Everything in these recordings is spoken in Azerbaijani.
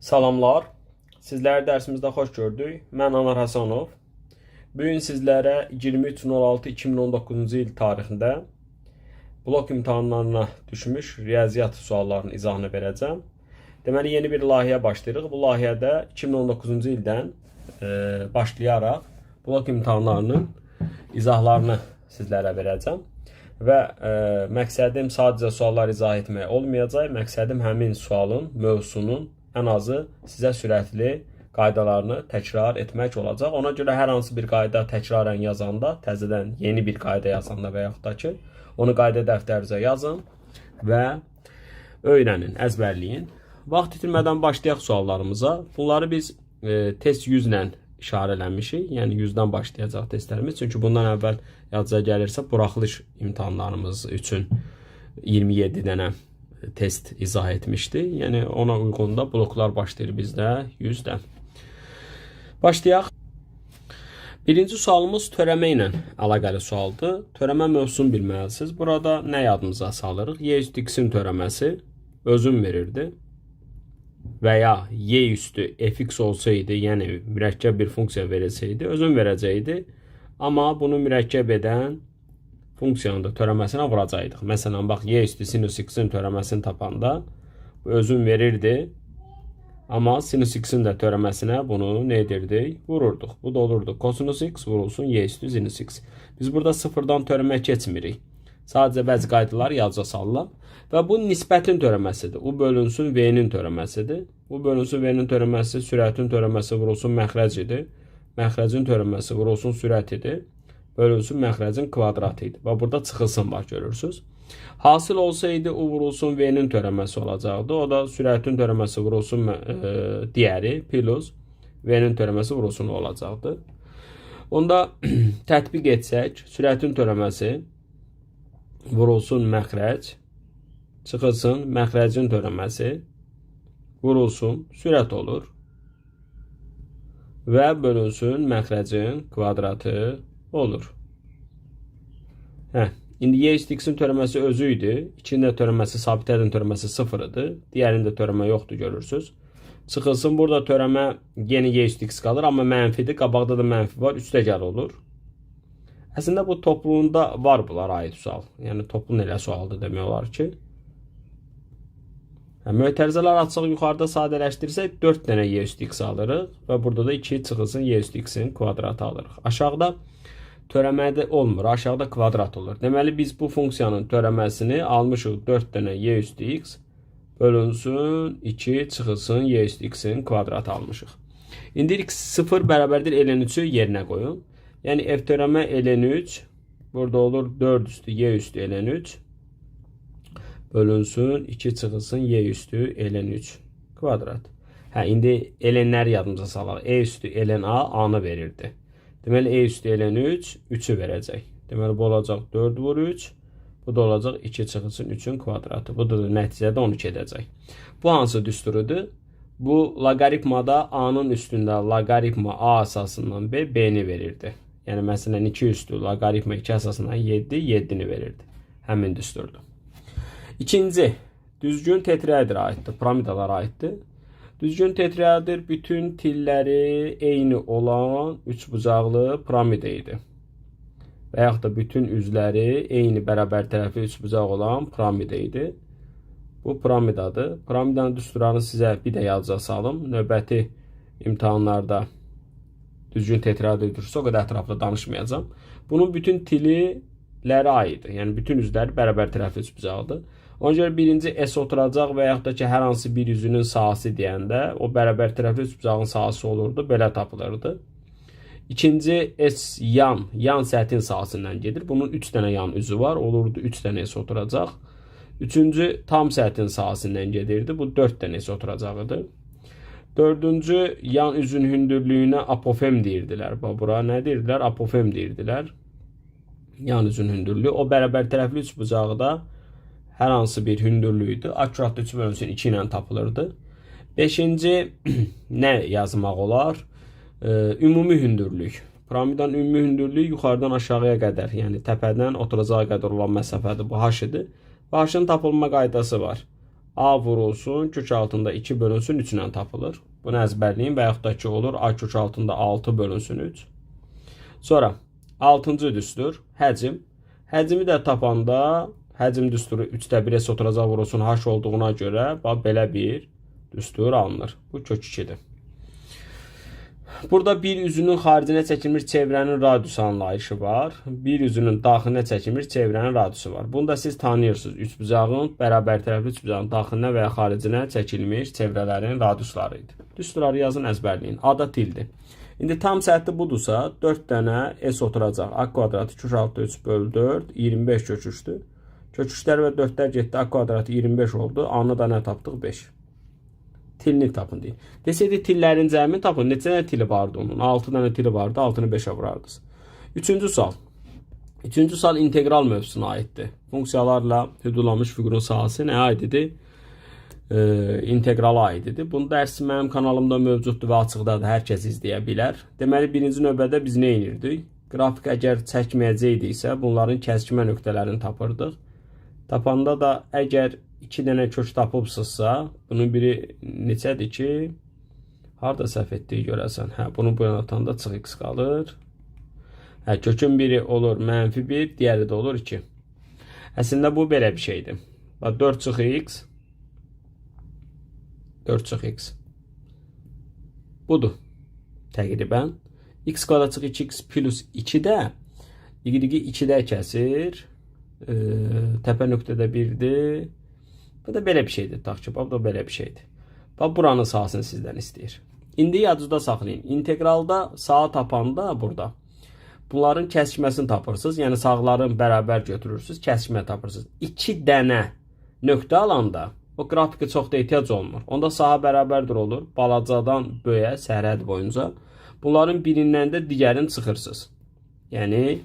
Salamlar. Sizləri dərsimizdə xoş gördük. Mən Anar Həsənov. Bu gün sizlərə 23.06.2019-cu il tarixində blok imtahanlarına düşmüş riyaziyyat suallarının izahını verəcəm. Deməli, yeni bir layihəyə başlayırıq. Bu layihədə 2019-cu ildən başlayaraq blok imtahanlarının izahlarını sizlərə verəcəm. Və məqsədim sadəcə suallar izah etmək olmayacaq. Məqsədim həmin sualın, mövzunun ən azı sizə sürətli qaydalarını təkrar etmək olacaq. Ona görə hər hansı bir qayda təkrarən yazanda, təzədən yeni bir qayda yazanda və yaxud da ki, onu qayda dəftərinizə yazın və öyrənin, əzbərləyin. Vaxt itirmədən başlayaq suallarımıza. Bunları biz test 100 ilə işarələmişik. Yəni 100-dən başlayacaq testlərimiz. Çünki bundan əvvəl yadınıza gəlirsə, buraxılış imtahanlarımız üçün 27 dənə test izah etmişdi. Yəni ona uyğun da bloklar başlayır bizdə 100-dən. Başlayaq. Birinci sualımız törəmə ilə əlaqəli sualdır. Törəmə mövzusunu bilməlisiniz. Burada nə yadımıza salırıq? Y üstü x-in törəməsi özün verirdi. Və ya y üstü fx olsaydı, yəni mürəkkəb bir funksiya verilsəydi, özün verəcəkdi. Amma bunu mürəkkəb edən funksiyanın da törəməsinə vuracaqdıq. Məsələn, bax, y üstü sinus x-in törəməsini tapanda bu özün verirdi. Amma sinus x-in də törəməsinə bunu nə edirdik? Vururduq. Bu da olurdu kosinus x vurulsun y üstü sinus x. Biz burada sıfırdan törəmə keçmirik. Sadəcə bəzi qaydaları yadca salıram. Və bu nisbətin törəməsidir. U bölünsün V-nin törəməsidir. U bölünsün V-nin törəməsi sürətin törəməsi vurulsun məxrəc idi. Məxrəcin törəməsi vurulsun sürət idi. Bölünsün məxrəcin kvadratı idi. Və burada çıxılsın var, görürsüz. Hasil olsaydı U vurulsun V-nin törəməsi olacaqdı. O da sürətin törəməsi vurulsun digəri plus V-nin törəməsi vurulsun olacaqdı. Onda tətbiq etsək, sürətin törəməsi vurulsun məxrəc çıxılsın məxrəcin törəməsi vurulsun sürət olur və bölünsün məxrəcin kvadratı olur. Hə, indi y üstü x-in törəməsi özü idi. 2-nin də törəməsi, sabit ədədin törəməsi 0 idi. Digərinin də törəmə yoxdur, görürsüz. Çıxılsın, burada törəmə yenə y üstü x qalır, amma mənfidir. Qabaqda da mənfi var, üstə gəl olur. Əslində bu topluluğunda var bunlara aid sual. Yəni topluluğun elə sualdır demək olar ki. Hə, mötərizələr açıq yuxarıda sadələşdirsək 4 dənə y üstü x alırıq və burada da 2 çıxılsın y üstü x-in kvadratı alırıq. Aşağıda törəmədə olmur, aşağıda kvadrat olur. Deməli biz bu funksiyanın törəməsini almışıq 4 dənə y üstü x bölünsün 2 çıxılsın y üstü x-in kvadratı almışıq. İndi x 0 bərabərdir ln 3-ü yerinə qoyun. Yəni f törəmə ln 3 burada olur 4 üstü y üstü ln 3 bölünsün 2 çıxılsın y üstü ln 3 kvadrat. Hə, indi ln-ləri yadımıza salaq. E üstü ln a a-nı verirdi. Deməli e üstü ln 3 3-ü verəcək. Deməli bu olacaq 4 vur 3. Bu da olacaq 2 çıxılsın 3-ün kvadratı. Bu da nəticədə 12 edəcək. Bu hansı düsturudur? Bu loqaritmada a-nın üstündə loqaritma a əsasından b b-ni verirdi. Yəni məsələn 2 üstü loqaritma 2 əsasından 7 7-ni verirdi. Həmin düsturdur. İkinci, düzgün tetraedrə aiddir, piramidalara aiddir. Düzgün tetraedr bütün tilləri eyni olan üçbucaqlı piramida idi. Və yaxud da bütün üzləri eyni bərabər tərəfli üçbucaq olan piramida idi. Bu piramidadır. Piramidanın düsturlarını sizə bir də yadca salım. Növbəti imtahanlarda düzgün tetraedr düşürsə o qədər ətraflı danışmayacağam. Bunun bütün tililəri aiddir. Yəni bütün üzləri bərabər tərəfli üçbucaqdır. Ona görə birinci S oturacaq və yaxud da ki, hər hansı bir üzünün sahəsi deyəndə o bərabər tərəfli üçbucağın sahəsi olurdu, belə tapılırdı. İkinci S yan səthin sahəsindən gedir. Bunun 3 dənə yan üzü var. Olurdu 3 dənə S oturacaq. Üçüncü tam səthin sahəsindən gedirdi. Bu 4 dənə S oturacaq idi. Dördüncü yan üzün hündürlüyünə apofem deyirdilər. Bax bura nə deyirdilər? Apofem deyirdilər. Yan üzün hündürlüyü. O bərabər tərəfli üçbucağı da hər hansı bir hündürlüyüdür. Akkurat 3 bölünsün 2 ilə tapılırdı. Beşinci nə yazmaq olar? Ümumi hündürlük. Piramidanın ümumi hündürlüyü yuxarıdan aşağıya qədər, yəni təpədən oturacağa qədər olan məsafədir. Bu h idi. Və h-ın tapılma qaydası var. A vurulsun, kök altında 2 bölünsün 3 ilə tapılır. Bunu əzbərləyin və yaxud da ki olur A kök altında 6 bölünsün 3. Sonra 6-cı düstur həcm. Həcmi də tapanda həcm düsturu 3-də 1 S oturacaq vurulsun H olduğuna görə bax belə bir düstur alınır. Bu kök 2-dir. Burada bir üzünün xaricinə çəkilmiş çevrənin radiusu anlayışı var. Bir üzünün daxilinə çəkilmiş çevrənin radiusu var. Bunu da siz tanıyırsınız. Üçbucağın, bərabər tərəfli üçbucağın daxilinə və ya xaricinə çəkilmiş çevrələrin radiusları idi. Düsturları yazın, əzbərləyin. A-da tildir. İndi tam səthi budursa, 4 dənə S oturacaq. A kvadratı kök altı 3 bölü 4, 25 kök 3-dür. Kök 3-lər və 4-lər getdi. A kvadratı 25 oldu. A-nı da nə tapdıq? 5. Tilini tapın deyir. Deseydi tillərin cəmini tapın. Neçə dənə tili vardı onun? 6 dənə tili vardı. 6-nı 5-ə vurardınız. Üçüncü sual. Üçüncü sual integral mövzusuna aiddir. Funksiyalarla hüdudlanmış fiqurun sahəsi nəyə aid idi? İnteqrala aid idi. Bunun dərsi mənim kanalımda mövcuddur və açıqdadır. Hər kəs izləyə bilər. Deməli, birinci növbədə biz nə edirdik? Qrafik əgər çəkməyəcəkdiksə, bunların kəsişmə nöqtələrini tapırdıq. Tapanda da əgər 2 dənə kök tapıbsınızsa, bunun biri neçədir ki, harda səhv etdiyi görəsən. Hə, bunu bu yana atanda çıx x qalır. Hə, kökün biri olur mənfi 1, digəri də olur 2. Əslində bu belə bir şeydir. Bax 4 çıx x 4 çıx x. Budur. Təqribən. X kvadrat çıx 2x plus 2 də y-i 2-də kəsir. Təpə nöqtədə 1-dir. Bu da belə bir şeydir. Tutaq ki, bax, bu da belə bir şeydir. Bax, buranın sahəsini sizdən istəyir. İndi yadınızda saxlayın. İnteqralda saha tapanda burada bunların kəsişməsini tapırsınız. Yəni sağların bərabər götürürsünüz, kəsişmə tapırsınız. 2 dənə nöqtə alanda o qrafikə çox da ehtiyac olmur. Onda saha bərabərdir olur. Balacadan böyüyə sərhəd boyunca. Bunların birindən də digərini çıxırsınız. Yəni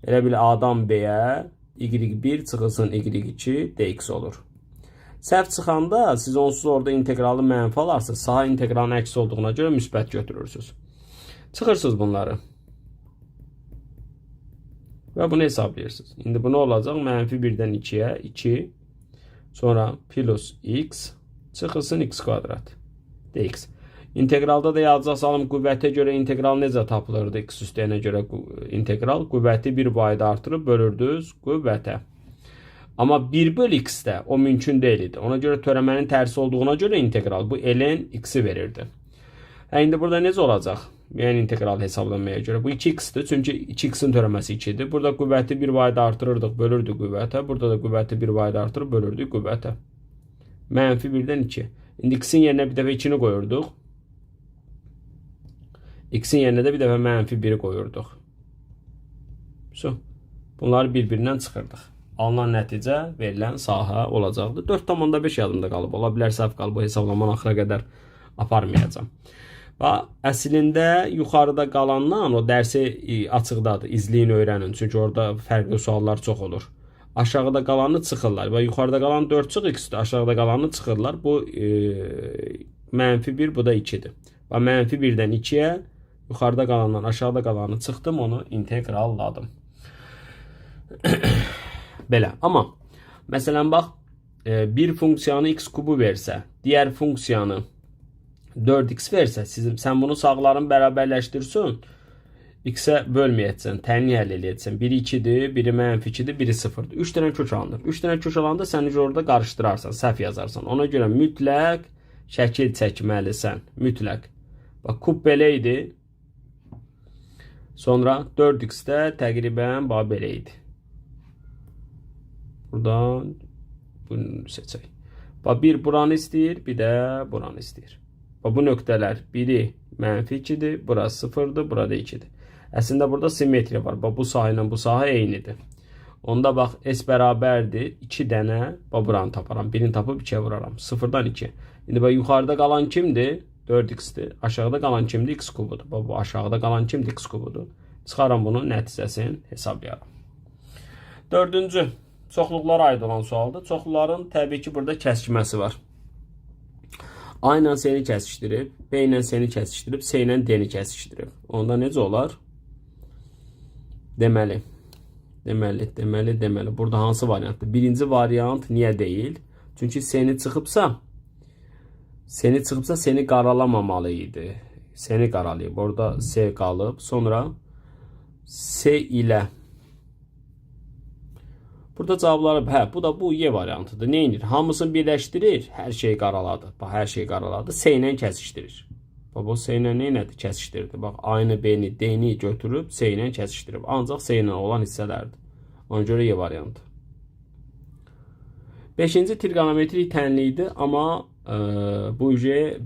elə bil A-dan B-yə y1 çıxılsın y2 dx olur. Səhv çıxanda siz onsuz orada inteqralı mənfi alarsınız. Saha inteqralın əksi olduğuna görə müsbət götürürsünüz. Çıxırsınız bunları. Və bunu hesablayırsınız. İndi bu nə olacaq? Mənfi 1-dən 2-yə 2, sonra plus x çıxılsın x kvadrat dx. İnteqralda da yazacaq salım qüvvətə görə integral necə tapılırdı? X üstəyinə görə integral qüvvəti bir vahid artırıb bölürdünüz qüvvətə. Amma 1 bölü x-də o mümkün deyil idi. Ona görə törəmənin tərsi olduğuna görə integral bu ln x-i verirdi. Hə, indi burada necə olacaq? Müəyyən integral hesablamaya görə. Bu 2x-dir. Çünki 2x-in törəməsi 2-dir. Burada qüvvəti bir vahid artırırdıq, bölürdük qüvvətə. Burada da qüvvəti bir vahid artırıb bölürdük qüvvətə. Mənfi 1-dən 2. İndi x-in yerinə bir dəfə 2-ni qoyurduq. X-in yerinə də bir dəfə mənfi 1-i qoyurduq. So, bunları bir-birindən çıxırdıq. Alınan nəticə verilən sahə olacaqdır. 4,5 yadımda qalıb. Ola bilər səhv qalıb. Bu hesablamanı axıra qədər aparmayacağam. Və əslində yuxarıda qalandan o dərsi açıqdadır. İzləyin, öyrənin. Çünki orada fərqli suallar çox olur. Aşağıda qalanı çıxırlar və yuxarıda qalan 4 çıx x-dir. Aşağıda qalanı çıxırlar. Bu mənfi 1, bu da 2-dir. Və mənfi 1-dən 2-yə yuxarıda qalandan aşağıda qalanı çıxdım, onu inteqralladım. Belə. Amma məsələn bax, bir funksiyanı x kubu versə, digər funksiyanı 4x versə, sən bunu sağların bərabərləşdirsin, x-ə bölməyəcəksən, tənli həll eləyəcəksən. Biri 2-dir, biri mənfi 2-dir, biri 0-dır. 3 dənə kök alınır. 3 dənə kök alanda sən orada qarışdırarsan, səhv yazarsan. Ona görə mütləq şəkil çəkməlisən. Mütləq. Bax, kub belə idi. Sonra 4x də təqribən bax belə idi. Buradan bunu seçək. Bax, bir buranı istəyir, bir də buranı istəyir. Bax, bu nöqtələr biri mənfi 2-dir, burası 0-dır, burada 2-dir. Əslində burada simmetriya var. Bax, bu sahə ilə bu sahə eynidir. Onda bax, S bərabərdir. 2 dənə bax, buranı taparam. Birini tapıb 2-yə vuraram. 0-dan 2. İndi bax, yuxarıda qalan kimdir? 4x-dir. Aşağıda qalan kimdir? X kubudur. Bax, bu aşağıda qalan kimdir? X kubudur. Çıxaram bunun nəticəsini hesablayaram. Dördüncü, çoxluqlara aid olan sualdır. Çoxluqların təbii ki, burada kəsişməsi var. A ilə C-ni kəsişdirib, B ilə C-ni kəsişdirib, C ilə D-ni kəsişdirib. Onda necə olar? Deməli. Burada hansı variantdır? Birinci variant niyə deyil? Çünki S-ni çıxıbsa, S-ni çıxıbsa S-ni qaralamamalı idi. S-ni qaralayıb. Orada S qalıb. Sonra S ilə burada cavabları, hə, bu da bu Y variantıdır. Nə edir? Hamısını birləşdirir, hər şeyi qaraladı. Bax, hər şeyi qaraladı. S ilə kəsişdirir. Bax, bu S ilə nə elədi? Kəsişdirdi. Bax, A-nı, B-ni, D-ni götürüb S ilə kəsişdirib. Ancaq S ilə olan hissələrdir. Ona görə Y variantı. 5-ci trigonometrik tənlikdir, amma bu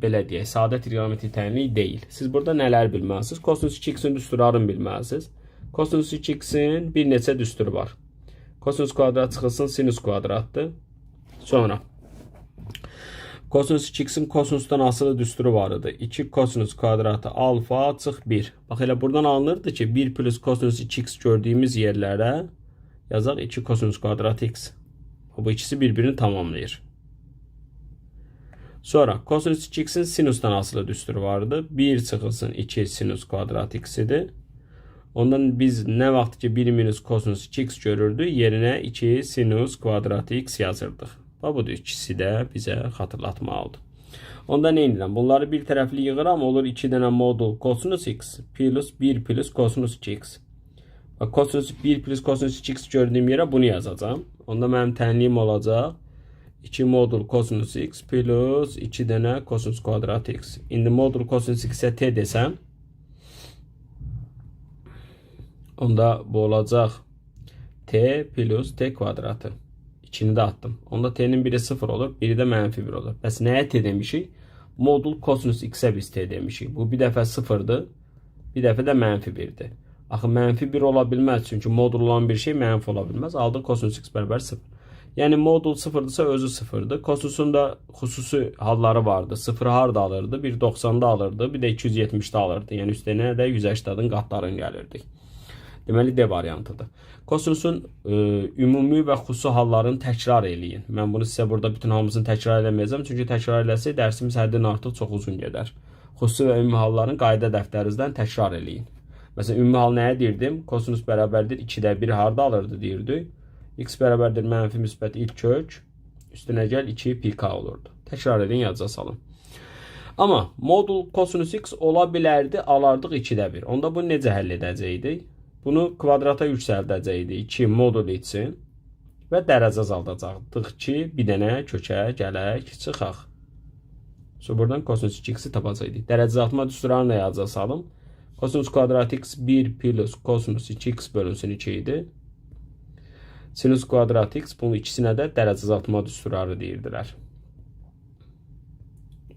belə deyək, sadə trigonometrik tənlik deyil. Siz burada nələr bilməlisiniz? Kosinus 2x-in düsturlarını bilməlisiniz. Kosinus 2x-in bir neçə düsturu var. Kosinus kvadrat çıxılsın sinus kvadratdır. Sonra kosinus 2x-in kosinusdan asılı düsturu var idi. 2 kosinus kvadratı alfa çıx 1. Bax elə buradan alınırdı ki 1 plus kosinus 2x gördüyümüz yerlərə yazaq 2 kosinus kvadrat x. Bu ikisi birbirini tamamlayır. Sonra kosinus 2x-in sinusdan asılı düsturu vardı. 1 çıxılsın 2 sinus kvadrat x idi. Ondan biz nə vaxt ki 1 minus kosinus 2x görürdük, yerinə 2 sinus kvadrat x yazırdıq. Bax budur, ikisi də bizə xatırlatmalıdır. Onda nə edirəm? Bunları bir tərəfli yığıram, olur 2 dənə modul kosinus x plus 1 plus kosinus 2x. Bax, kosinus 1 plus kosinus 2x gördüyüm yerə bunu yazacağam. Onda mənim tənliyim olacaq 2 modul kosinus x plus 2 dənə kosinus kvadrat x. İndi modul kosinus x-ə t desəm, onda bu olacaq t plus t kvadratı. 2-ni də atdım. Onda t-nin biri 0 olur, biri də mənfi 1 olur. Bəs nəyə t demişik? Modul kosinus x-ə biz t demişik. Bu bir dəfə 0-dır, bir dəfə də mənfi 1-dir. Axı mənfi 1 ola bilməz, çünki modul olan bir şey mənfi ola bilməz. Aldıq kosinus x bərabər 0. Yəni modul 0-dırsa özü 0-dır. Kosinusun da xüsusi halları vardı. 0 harda alırdı? 1.90-da alırdı, bir də 270-də alırdı. Yəni üstənə də 180-ın qatlarını gəlirdik. Deməli D variantıdır. Kosinusun ümumi və xüsusi hallarını təkrar eləyin. Mən bunu sizə burada bütün hamısını təkrar eləməyəcəm. Çünki təkrar eləsək dərsimiz həddindən artıq çox uzun gedər. Xüsusi və ümumi halların qayda dəftərinizdən təkrar eləyin. Məsələn, ümumi hal nəyə deyirdim? Kosinus bərabərdir 2-də 1 harda alırdı deyirdik. X bərabərdir mənfi müsbət ilk kök. Üstünə gəl 2 pi k olurdu. Təkrar edin, yadınıza salın. Amma modul kosinus x ola bilərdi, alardıq 2-də 1. Onda bunu necə həll edəcəkdik? Bunu kvadrata yüksəldəcəkdik 2 modul üçün və dərəcə azaldacaqdıq ki, bir dənə kökə gələk, çıxaq. Sonra buradan kosinus 2x-i tapacaqdıq. Dərəcə azaltma düsturlarını da yadınıza salın. Kosinus kvadrat x 1 plus kosinus 2x bölünsün 2 idi. Sinus kvadrat x, bunun ikisinə də dərəcə azaltma düsturları deyirdilər.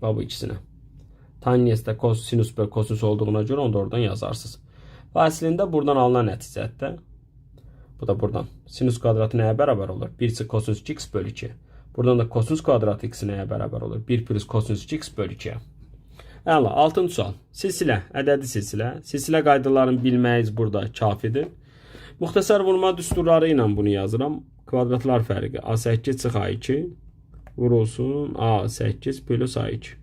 Bax bu ikisinə. Tangens də sinus böl kosinus olduğuna görə onu da oradan yazarsınız. Və əslində buradan alınan nəticədir. Bu da buradan. Sinus kvadratı nəyə bərabər olur? 1 çıx kosinus 2x bölü 2. Buradan da kosinus kvadratı x nəyə bərabər olur? 1 plus kosinus 2x bölü 2. Əla, 6-cı sual. Silsilə, ədədi silsilə. Silsilə qaydalarını bilməyiniz burada kafidir. Müxtəsər vurma düsturları ilə bunu yazıram. Kvadratlar fərqi A8 çıx A2 vurulsun A8 plus A2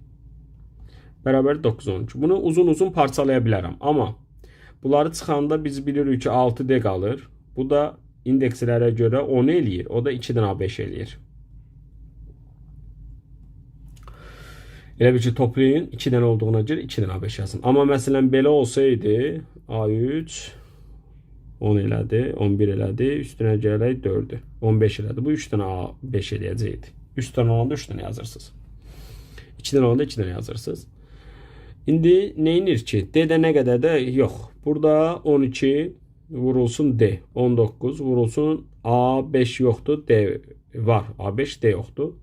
bərabər 9 12. Bunu uzun-uzun parçalaya bilərəm. Amma bunları çıxanda biz bilirik ki 6D qalır. Bu da indekslərə görə 10 eləyir. O da 2-dən A5 eləyir. Elə bil ki, toplayın 2 dənə olduğuna görə 2 dənə A5 yazın. Amma məsələn belə olsaydı A3 10 elədi, 11 elədi, üstünə gələk 4-ü, 15 elədi. Bu 3 dənə A5 eləyəcəkdi. 3 dənə olanda 3 dənə yazırsınız. 2 dənə olanda 2 dənə yazırsınız. İndi nə edir ki? D-də nə qədər də yox. Burada 12 vurulsun D, 19 vurulsun A5 yoxdur, D var. A5 D yoxdur.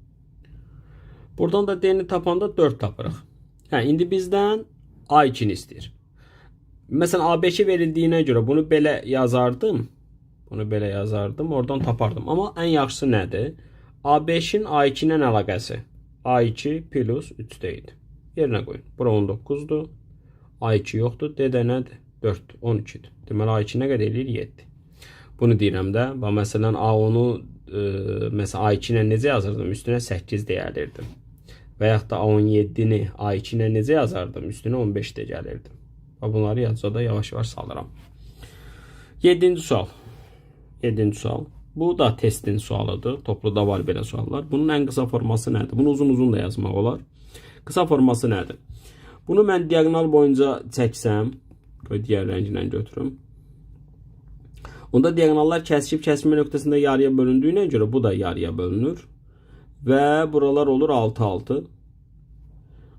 Buradan da D-ni tapanda 4 tapırıq. Hə, indi bizdən A2-ni istəyir. Məsələn, A5-i verildiyinə görə bunu belə yazardım. Bunu belə yazardım, oradan tapardım. Amma ən yaxşısı nədir? A5-in A2 ilə əlaqəsi. A2 plus 3D idi. Yerinə qoyun. Bura 19-dur. A2 yoxdur. D də nədir? 4, 12-dir. Deməli, A2 nə qədər eləyir? 7. Bunu deyirəm də. Bax, məsələn, A10-u məsələn, A2 ilə necə yazırdım? Üstünə 8 D gəlirdim. Və yaxud da A17-ni A2 ilə necə yazardım? Üstünə 15 D gəlirdim. Bax, bunları yadınıza da yavaş-yavaş salıram. 7-ci sual. 7-ci sual. Bu da testin sualıdır. Topluda var belə suallar. Bunun ən qısa forması nədir? Bunu uzun-uzun da yazmaq olar. Qısa forması nədir? Bunu mən diaqonal boyunca çəksəm, qoy digər rənglə götürüm. Onda diaqonallar kəsişib kəsişmə nöqtəsində yarıya bölündüyünə görə bu da yarıya bölünür. Və buralar olur 6 6.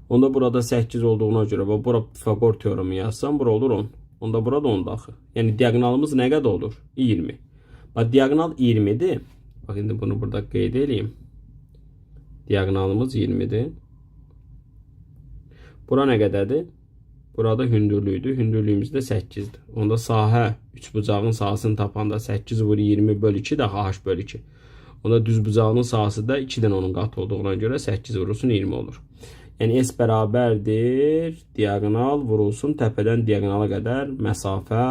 Onda burada 8 olduğuna görə və bura Pifaqor teoremi yazsam, bura olur 10. Onda burada 10 axı. Yəni diaqonalımız nə qədər olur? 20. Bax diaqonal 20-dir. Bax indi bunu burada qeyd eləyim. Diaqonalımız 20-dir. Bura nə qədərdir? Burada hündürlüyüdür. Hündürlüyümüz də 8-dir. Onda sahə üçbucağın sahəsini tapanda 8 vur 20 böl 2 daha h böl 2. Onda düzbucağının sahəsi də 2-dən onun qatı olduğuna görə 8 vurulsun 20 olur. Yəni S bərabərdir diaqonal vurulsun təpədən diaqonala qədər məsafə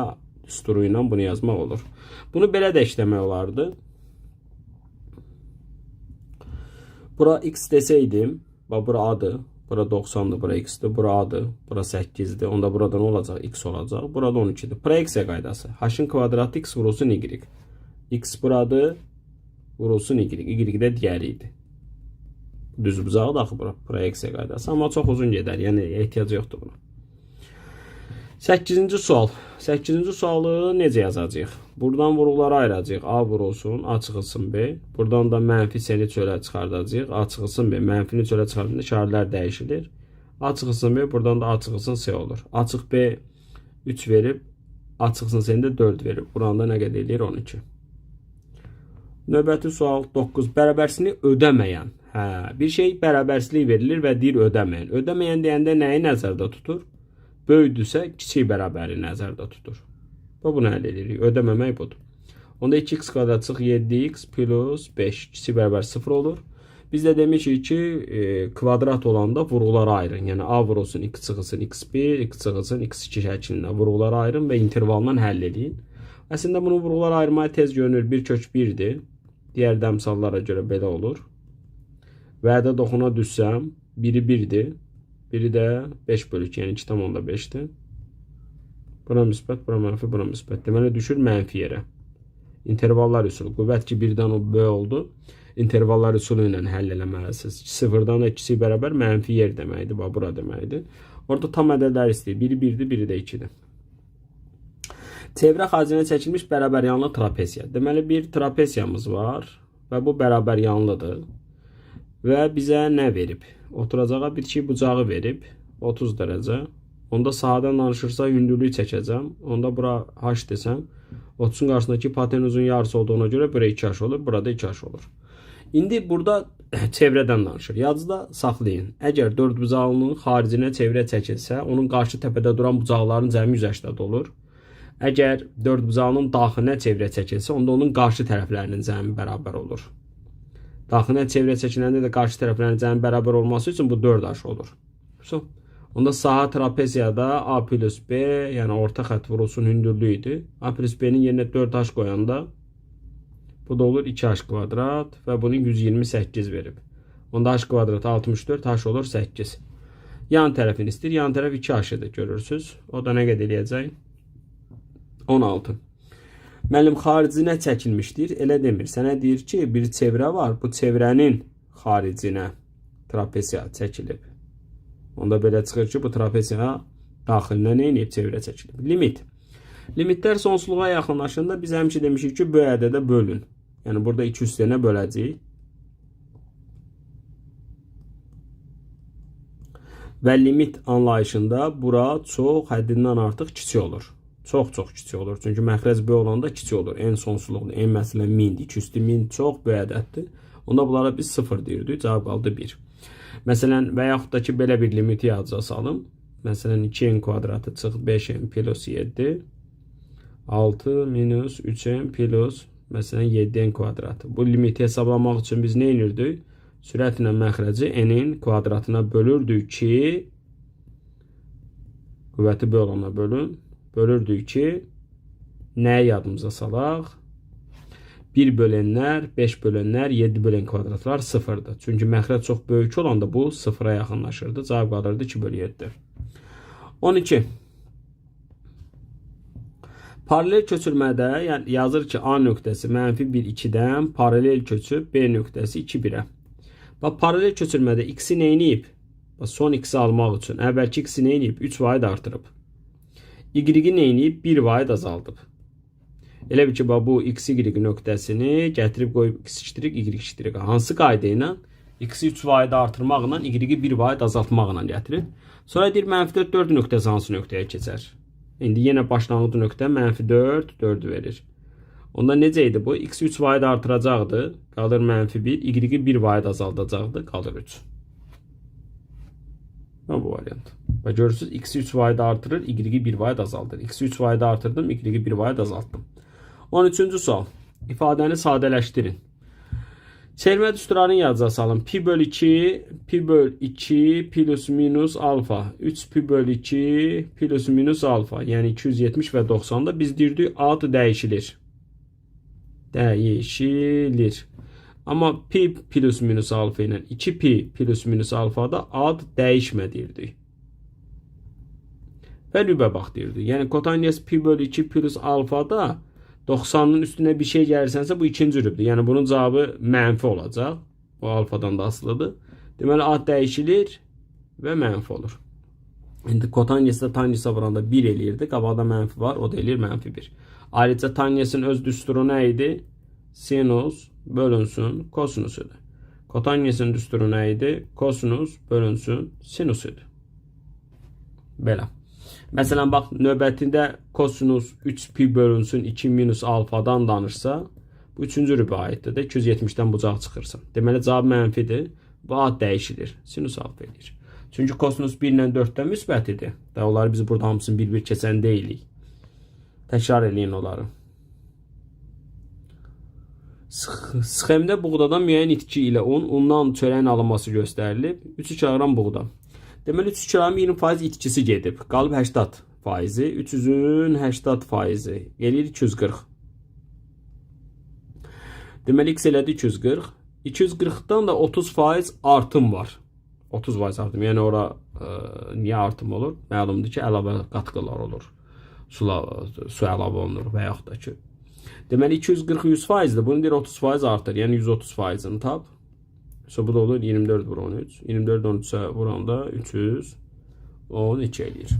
düsturu ilə bunu yazmaq olur. Bunu belə də işləmək olardı. Bura x deseydim, bax bura A-dır, bura 90-dır, bura x-dir, bura A-dır, bura 8-dir. Onda burada nə olacaq? X olacaq. Burada 12-dir. Proyeksiya qaydası. H-ın kvadratı x vurulsun y. X buradır, vurulsun y. Y də digəri idi. Düz bucağı da axı bura proyeksiya qaydası. Amma çox uzun gedər. Yəni ehtiyacı yoxdur buna. 8-ci sual. 8-ci sualı necə yazacağıq? Buradan vuruqları ayıracağıq. A vurulsun, A çıxılsın B. Buradan da mənfi C-ni çölə çıxardacağıq. A çıxılsın B. Mənfini çölə çıxardanda işarələr dəyişilir. A çıxılsın B, buradan da A çıxılsın C olur. A çıx B 3 verib, A çıxılsın C-ni də 4 verib. Buranda nə qədər eləyir? 12. Növbəti sual 9. Bərabərsizliyi ödəməyən. Hə, bir şey bərabərsizlik verilir və deyir ödəməyən. Ödəməyən deyəndə nəyi nəzərdə tutur? Böyüdürsə kiçik bərabəri nəzərdə tutur. Və bunu həll edirik. Ödəməmək budur. Onda 2x kvadrat çıx 7x plus 5 kiçik bərabər 0 olur. Biz də demişik ki, kvadrat olanda vuruqları ayırın. Yəni a vurulsun x çıxılsın x1, x çıxılsın x2 şəklində vuruqları ayırın və intervalla həll edin. Əslində bunu vuruqları ayırmaya tez görünür. 1 kök 1-dir. Digər əmsallara görə belə olur. Vədə doxuna düşsəm, biri 1-dir. Biri də 5 bölü 2, yəni 2,5-dir. Bura müsbət, bura mənfi, bura müsbət. Deməli, düşür mənfi yerə. İntervallar üsulu. Qüvvət ki, birdən o böyük oldu. İntervallar üsulu ilə həll eləməlisiniz. Sıfırdan da kiçik bərabər mənfi yer deməkdir. Bax, bura deməkdir. Orada tam ədədlər istəyir. Biri 1-dir, biri də 2-dir. Çevrə xaricinə çəkilmiş bərabər yanlı trapesiya. Deməli, bir trapesiyamız var və bu bərabər yanlıdır. Və bizə nə verib? Oturacağa bir kiçik bucağı verib 30 dərəcə. Onda sahədən danışırsa hündürlüyü çəkəcəm. Onda bura h desəm 30-un qarşısındakı hipotenuzun yarısı olduğuna görə bura 2h olur, burada 2h olur. İndi burada çevrədən danışır. Yadınızda saxlayın. Əgər dörd bucaqlının xaricinə çevrə çəkilsə, onun qarşı təpədə duran bucaqların cəmi 180 olur. Əgər dörd bucaqlının daxilinə çevrə çəkilsə, onda onun qarşı tərəflərinin cəmi bərabər olur. Daxilinə çevrə çəkiləndə də qarşı tərəflərin cəmi bərabər olması üçün bu 4h olur. Onda sahə trapeziyada A plus B, yəni orta xətt vurulsun hündürlüyü idi. A plus B-nin yerinə 4h qoyanda bu da olur 2h kvadrat və bunu 128 verib. Onda h kvadratı 64, h olur 8. Yan tərəfini istəyir. Yan tərəf 2h-dır görürsünüz. O da nə qədər eləyəcək? 16. Müəllim xaricinə çəkilmişdir. Elə demir. Sənə deyir ki, bir çevrə var. Bu çevrənin xaricinə trapesiya çəkilib. Onda belə çıxır ki, bu trapesiya daxilinə nə edib? Çevrə çəkilib. Limit. Limitlər sonsuzluğa yaxınlaşanda biz həmişə demişik ki, böyük ədədə bölün. Yəni burada 2 üstünə böləcəyik. Və limit anlayışında bura çox həddindən artıq kiçik olur. Çox-çox kiçik olur. Çünki məxrəc böyük olanda kiçik olur. En sonsuzluqdur. En məsələn 1000-dir. 2 üstü 1000 çox böyük ədəddir. Onda bunlara biz 0 deyirdik. Cavab qaldı 1. Məsələn və yaxud da ki, belə bir limiti yadınıza salım. Məsələn 2n kvadratı çıx 5n plus 7 6 minus 3n plus məsələn 7n kvadratı. Bu limiti hesablamaq üçün biz nə edirdik? Sürətlə məxrəci n-in kvadratına bölürdük ki, qüvvəti böyük olana bölün. Bölürdük ki, nəyi yadımıza salaq? 1 bölənlər, 5 bölənlər, 7 bölən kvadratlar 0-dır. Çünki məxrəc çox böyük olanda bu 0-a yaxınlaşırdı. Cavab qalırdı 2 bölü 7. 12. Paralel köçürmədə, yəni yazır ki, A nöqtəsi mənfi 1, 2-dən paralel köçüb B nöqtəsi 2, 1-ə. Bax, paralel köçürmədə x-i neyniyib? Bax, son x-i almaq üçün əvvəlki x-i neyniyib? 3 vahid artırıb. Y-i neyniyib? 1 vahid azaldıb. Elə bil ki, bax, bu x, y nöqtəsini gətirib qoyub x iştirik, y iştirik. Hansı qayda ilə? X-i 3 vahid artırmaqla, y-i 1 vahid azaltmaqla gətirir. Sonra deyir, mənfi 4, 4 nöqtəsi hansı nöqtəyə keçər? İndi yenə başlanğıc nöqtə mənfi 4, 4 verir. Onda necə idi bu? X 3 vahid artıracaqdı, qalır mənfi 1, y-i 1 vahid azaldacaqdı, qalır 3. Bu variant. Bax, görürsünüz, x 3 vahid artırır, y-i 1 vahid azaldır. X 3 vahid artırdım, y-i 1 vahid azaltdım. 13-cü sual. İfadəni sadələşdirin. Çevirmə düsturlarını yadıza salın. Pi böl 2, pi böl 2 plus minus alfa. 3 pi böl 2 plus minus alfa. Yəni 270 və 90-da biz deyirdik ad dəyişilir. Dəyişilir. Amma pi plus minus alfa ilə 2 pi plus minus alfada ad dəyişmə deyirdik. Və rübə bax deyirdik. Yəni kotangens pi böl 2 plus alfada 90-ın üstünə bir şey gəlirsənsə bu ikinci rübdür. Yəni bunun cavabı mənfi olacaq. Bu alfadan da asılıdır. Deməli ad dəyişilir və mənfi olur. İndi kotangesdə tangensə vuranda 1 eləyirdi. Qabaqda mənfi var, o da eləyir mənfi 1. Ayrıca tangensin öz düsturu nə idi? Sinus bölünsün kosinus idi. Kotangensin düsturu nə idi? Kosinus bölünsün sinus idi. Belə. Məsələn, bax, növbətində kosinus 3 pi bölünsün 2 minus alfadan danışsa, bu üçüncü rübə aiddir də 270-dən bucaq çıxırsa. Deməli, cavab mənfidir. Bu ad dəyişilir. Sinus alfa eləyir. Çünki kosinus 1 ilə 4-də müsbət idi. Da onları biz burada hamısını bir-bir keçən deyilik. Təkrar eləyin onları. Sxemdə buğdadan müəyyən itki ilə un, undan çörəyin alınması göstərilib. 3 kiloqram buğda. Deməli 3 kiloqram 20% itkisi gedib. Qalıb 80%. 300-ün 80% eləyir 240. Deməli x elədi 240. 240-dan da 30% artım var. 30% artım. Yəni ora niyə artım olur? Məlumdur ki, əlavə qatqılar olur. Su əlavə olunur və yaxud da ki. Deməli 240 100%-dir. Bunu deyir 30% artır. Yəni 130%-ni tap. So bu da olur 24 vur 13. 24 13-ə vuranda 312 eləyir.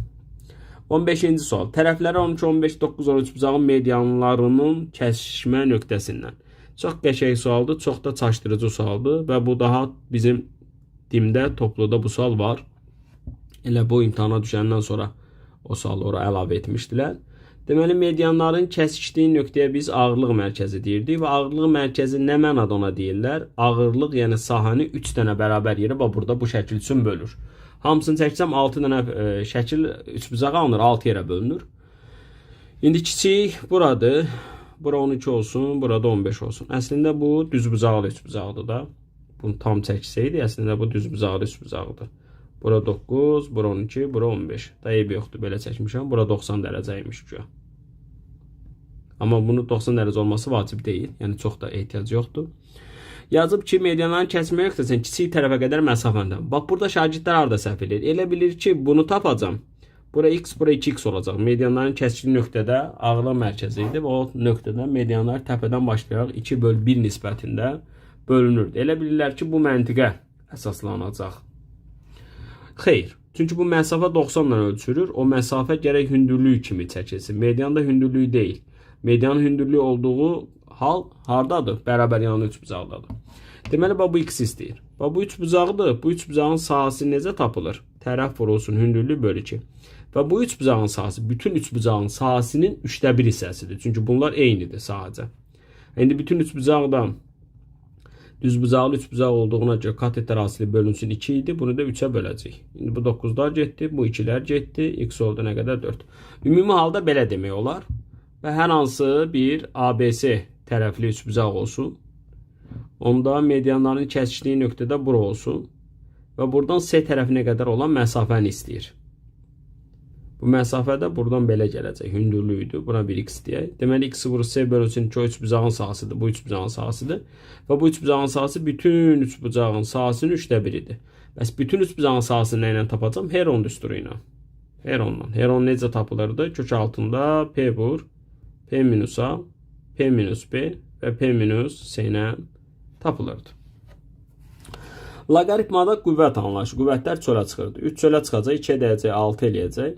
15-ci sual. Tərəfləri 12, 15, 9, 13 bucağın medianlarının kəsişmə nöqtəsindən. Çox qəşəng sualdır, çox da çaşdırıcı sualdır və bu daha bizim dimdə, topluda bu sual var. Elə bu imtahana düşəndən sonra o sualı ora əlavə etmişdilər. Deməli, medianların kəsişdiyi nöqtəyə biz ağırlıq mərkəzi deyirdik və ağırlıq mərkəzi nə mənada ona deyirlər? Ağırlıq, yəni sahəni 3 dənə bərabər yerə bax burada bu şəkil üçün bölür. Hamısını çəksəm 6 dənə şəkil üçbucaq alınır, 6 yerə bölünür. İndi kiçik buradır. Bura 12 olsun, burada 15 olsun. Əslində bu düzbucaqlı üçbucaqdır da. Bunu tam çəksəydi, əslində bu düzbucaqlı üçbucaqdır. Bura 9, bura 12, bura 15. Da eybi yoxdur, belə çəkmişəm. Bura 90 dərəcə imiş güya. Amma bunu 90 dərəcə olması vacib deyil. Yəni çox da ehtiyac yoxdur. Yazıb ki, medianların kəsmə nöqtəsinin kiçik tərəfə qədər məsafəndə. Bax, burada şagirdlər harada səhv eləyir? Elə bilir ki, bunu tapacam. Bura x, bura 2x olacaq. Medianların kəsişdiyi nöqtədə ağırlıq mərkəzi idi və o nöqtədə medianlar təpədən başlayaraq 2 böl 1 nisbətində bölünürdü. Elə bilirlər ki, bu məntiqə əsaslanacaq. Xeyr. Çünki bu məsafə 90 ilə ölçülür. O məsafə gərək hündürlük kimi çəkilsin. Medianda hündürlük deyil. Medianın hündürlüyü olduğu hal hardadır? Bərabər yanlı üçbucaqdadır. Deməli, bax bu x istəyir. Bax bu üçbucaqdır. Bu üçbucağın sahəsi necə tapılır? Tərəf vurulsun hündürlük bölü 2. Və bu üçbucağın sahəsi bütün üçbucağın sahəsinin 3də 1 hissəsidir. Çünki bunlar eynidir sahəcə. İndi bütün üçbucaq da düzbucaqlı üçbucaq olduğuna görə katetlər hasili bölünsün 2 idi. Bunu da 3-ə böləcəyik. İndi bu 9-lar getdi, bu 2-lər getdi. X oldu nə qədər? 4. Ümumi halda belə demək olar. Və hər hansı bir ABC tərəfli üçbucaq olsun. Onda medianların kəsişdiyi nöqtədə bura olsun. Və buradan C tərəfinə qədər olan məsafəni istəyir. Bu məsafə də buradan belə gələcək. Hündürlüyüdür. Buna bir x deyək. Deməli, x vurur C bölünsün 2 üçbucağın sahəsidir. Bu üçbucağın sahəsidir. Və bu üçbucağın sahəsi bütün üçbucağın sahəsinin 3də 1-idir. Bəs bütün üçbucağın sahəsini nə ilə tapacam? Heron düsturu ilə. Heronla. Heron necə tapılırdı? Kök altında P vur P minus A, P minus B və P minus C ilə tapılırdı. Loqaritmada qüvvət anlayışı. Qüvvətlər çölə çıxırdı. 3 çölə çıxacaq, 2 edəcək, 6 eləyəcək.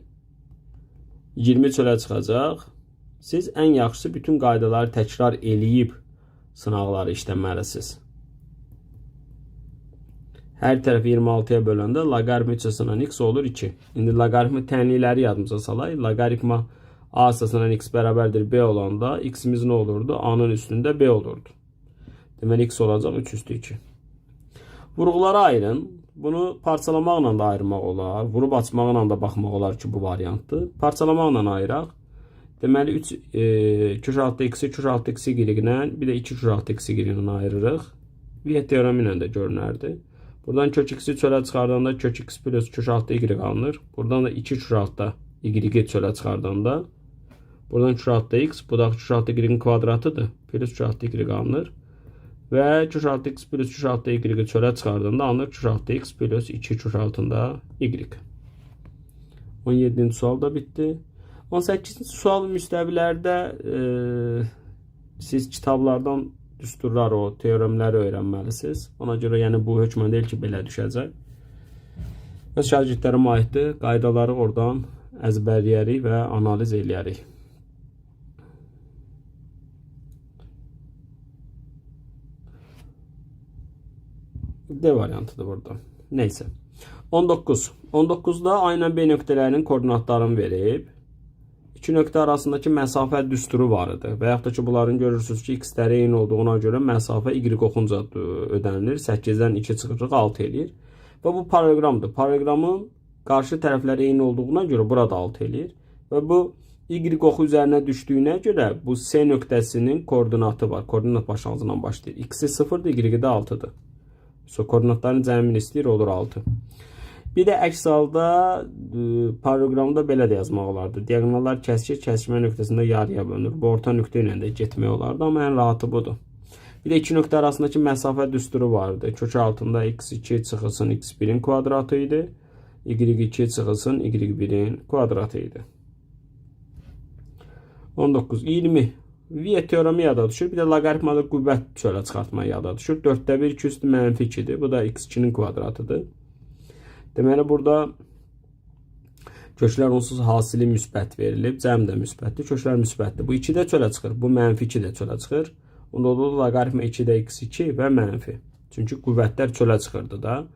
20 çölə çıxacaq. Siz ən yaxşısı bütün qaydaları təkrar eləyib sınaqları işləməlisiniz. Hər tərəfi 26-ya böləndə loqaritma 3 əsasından x olur 2. İndi loqaritma tənlikləri yadımıza salaq. Loqaritma a əsasından x bərabərdir b olanda x-imiz nə olurdu? A-nın üstündə b olurdu. Deməli x olacaq 3 üstü 2. Vuruqları ayırın. Bunu parçalamaqla da ayırmaq olar. Vurub açmaqla da baxmaq olar ki, bu variantdır. Parçalamaqla ayıraq. Deməli 3 kök altı x-i kök altı x y-lə, bir də 2 kök altı x y-lə ayırırıq. Viet teoremi ilə də görünərdi. Buradan kök x-i çölə çıxardanda kök x plus kök altı y alınır. Buradan da 2 kök altı y-i çölə çıxardanda buradan kök altı x, bu da kök altı y-in kvadratıdır. Plus kök altı y alınır. Və kök altı x plus kök altı y-i çölə çıxardanda alınır kök altı x plus 2 kök altında y. 17-ci sual da bitdi. 18-ci sual müstəvilərdə siz kitablardan düsturlar, o teoremləri öyrənməlisiniz. Ona görə yəni bu hökmən deyil ki, belə düşəcək. Öz şagirdlərimə aiddir. Qaydaları oradan əzbərləyərik və analiz eləyərik. D variantıdır burada. Neyse. 19. 19-da A ilə B nöqtələrinin koordinatlarını verib. İki nöqtə arasındakı məsafə düsturu var idi. Və yaxud da ki, bunların görürsünüz ki, x-ləri eyni olduğuna görə məsafə y oxunca ödənilir. 8-dən 2 çıxırıq, 6 eləyir. Və bu paralleloqramdır. Paralleloqramın qarşı tərəfləri eyni olduğuna görə burada 6 eləyir. Və bu y oxu üzərinə düşdüyünə görə bu C nöqtəsinin koordinatı var. Koordinat başlanğıcından başlayır. X-i 0-dır, y-i də 6-dır. So, koordinatların cəmini istəyir, olur 6. Bir də əks halda paralleloqramda belə də yazmaq olardı. Diaqonallar kəsişir, kəsişmə nöqtəsində yarıya bölünür. Bu orta nöqtə ilə də getmək olardı, amma ən rahatı budur. Bir də iki nöqtə arasındakı məsafə düsturu vardı. Kök altında x2 çıxılsın x1-in kvadratı idi. Y2 çıxılsın y1-in kvadratı idi. 19, 20. Viet teoremi yada düşür. Bir də loqaritmada qüvvət çölə çıxartma yada düşür. 4-də 1 2 üstü mənfi 2-dir. Bu da x2-nin kvadratıdır. Deməli, burada köklər onsuz hasili müsbət verilib. Cəm də müsbətdir. Köklər müsbətdir. Bu 2 də çölə çıxır. Bu mənfi 2 də çölə çıxır. Onda olur loqaritma 2-də x2 və mənfi. Çünki qüvvətlər çölə çıxırdı da.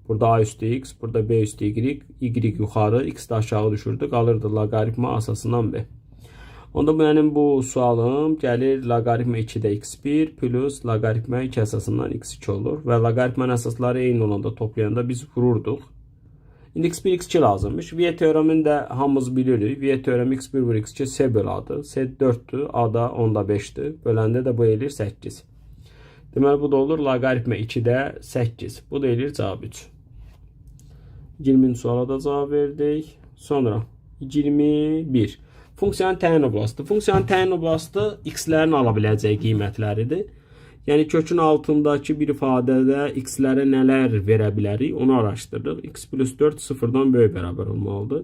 Burada a üstü x, burada b üstü y, y yuxarı, x də aşağı düşürdü. Qalırdı loqaritma asasından b. Onda mənim bu sualım gəlir loqaritma 2-də x1 plus loqaritma 2 əsasından x2 olur. Və loqaritmanın əsasları eyni olanda toplayanda biz vururduq. İndi x1, x2 lazımmış. Viet teoremini də hamımız bilirik. Viet teoremi x1 vur x2 c bölü A-dır. C 4-dür, A da 10-da 5-dir. Böləndə də bu eləyir 8. Deməli, bu da olur loqaritma 2-də 8. Bu da eləyir cavab 3. 20-ci suala da cavab verdik. Sonra 21. Funksiyanın təyin oblastı. Funksiyanın təyin oblastı x-lərin ala biləcəyi qiymətləridir. Yəni kökün altındakı bir ifadədə x-lərə nələr verə bilərik, onu araşdırırıq. X plus 4 sıfırdan böyük bərabər olmalıdır.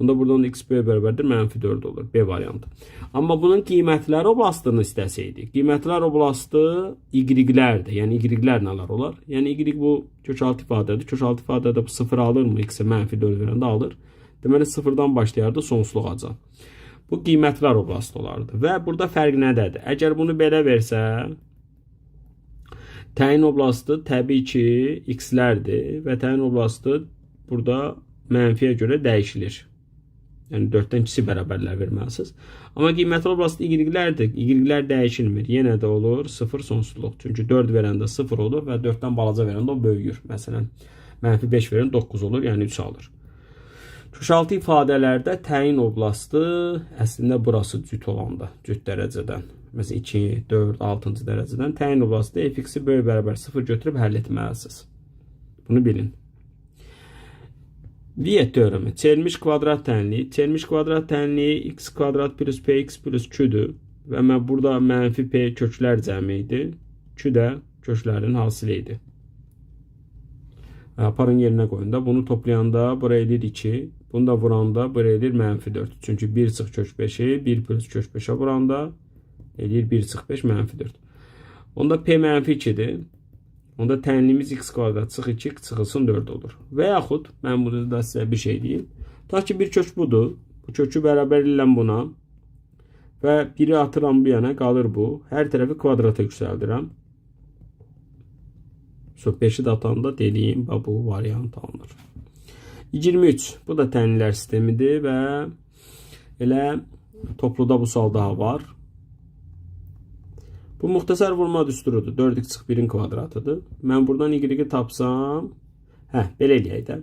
Onda buradan da x böyük bərabərdir, mənfi 4 olur. B variantı. Amma bunun qiymətləri oblastını istəsəydik, qiymətlər oblastı y-lərdir. Yəni y-lər nələr olar? Yəni y bu kök altı ifadədir. Kök altı ifadədə bu 0 alırmı? X-ə mənfi 4 verəndə alır. Deməli sıfırdan başlayardı sonsuzluğacan. Bu qiymətlər oblastı olardı. Və burada fərq nədədir? Əgər bunu belə versə, təyin oblastı təbii ki x-lərdir və təyin oblastı burada mənfiyə görə dəyişilir. Yəni 4-dən kiçik bərabərlər verməlisiniz. Amma qiymətli oblastı y-lərdir. Y-lər dəyişilmir. Yenə də olur 0 sonsuzluq. Çünki 4 verəndə 0 olur və 4-dən balaca verəndə o böyüyür. Məsələn, mənfi 5 verən 9 olur, yəni 3 alır. Kökaltı ifadələrdə təyin oblastı əslində burası cüt olanda, cüt dərəcədən. Məsələn, 2, 4, 6-cı dərəcədən təyin oblastı fx-i böyük bərabər 0 götürüb həll etməlisiniz. Bunu bilin. Viet teoremi. Çevrilmiş kvadrat tənliyi. Çevrilmiş kvadrat tənliyi x kvadrat plus px plus q-dür. Və mən burada mənfi p köklər cəmi idi. Q də köklərin hasili idi. Aparın yerinə qoyun da. Bunu toplayanda bura eləyir 2. Bunu da vuranda bura eləyir mənfi 4. Çünki 1 çıx kök 5-i 1 plus kök 5-ə vuranda eləyir 1 çıx 5 mənfi 4. Onda P mənfi 2-dir. Onda tənliyimiz x kvadrat çıx 2 çıxılsın 4 olur. Və yaxud mən burada da sizə bir şey deyim. Tutaq ki bir kök budur. Bu kökü bərabər eləyirəm buna. Və 1-i atıram bu yana, qalır bu. Hər tərəfi kvadrata yüksəldirəm. So 5-i də atanda dediyim bu variant alınır. 23. Bu da tənlilər sistemidir və elə topluda bu sual daha var. Bu müxtəsər vurma düsturudur. 4x çıx 1-in kvadratıdır. Mən buradan y-i tapsam, belə eləyək də.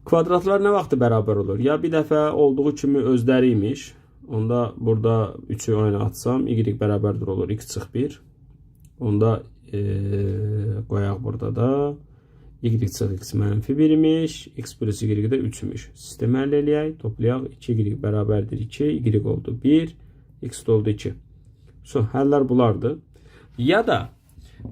Kvadratlar nə vaxtı bərabər olur? Ya bir dəfə olduğu kimi özləri imiş. Onda burada 3-ü oyuna atsam, y bərabərdir olur x çıx 1. Onda qoyaq burada da y çıx x mənfi 1 imiş, x plus y də 3 imiş. Sistemi həll eləyək, toplayaq. 2y bərabərdir 2, y oldu 1, x də oldu 2. So, həllər bunlardır. Ya da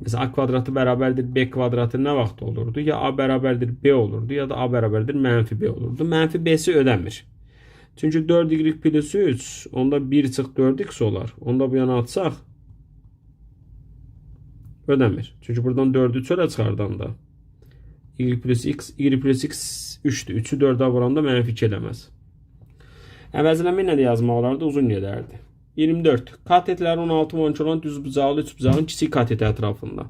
mesela a kvadratı bərabərdir b kvadratı nə vaxt olurdu? Ya a bərabərdir b olurdu, ya da a bərabərdir mənfi b olurdu. Mənfi b-si ödənmir. Çünki 4y plus 3, onda 1 çıx 4x olar. Onda bu yana atsaq ödənmir. Çünki buradan 4-ü çölə çıxardanda y plus x, y plus x 3-dür. 3-ü 4-ə vuranda mənfi 2 eləməz. Əvəzləmə ilə də yazmaq olardı, uzun gedərdi. 24. Katetləri 16 və 12 olan düzbucaqlı üçbucağın kiçik kateti ətrafında.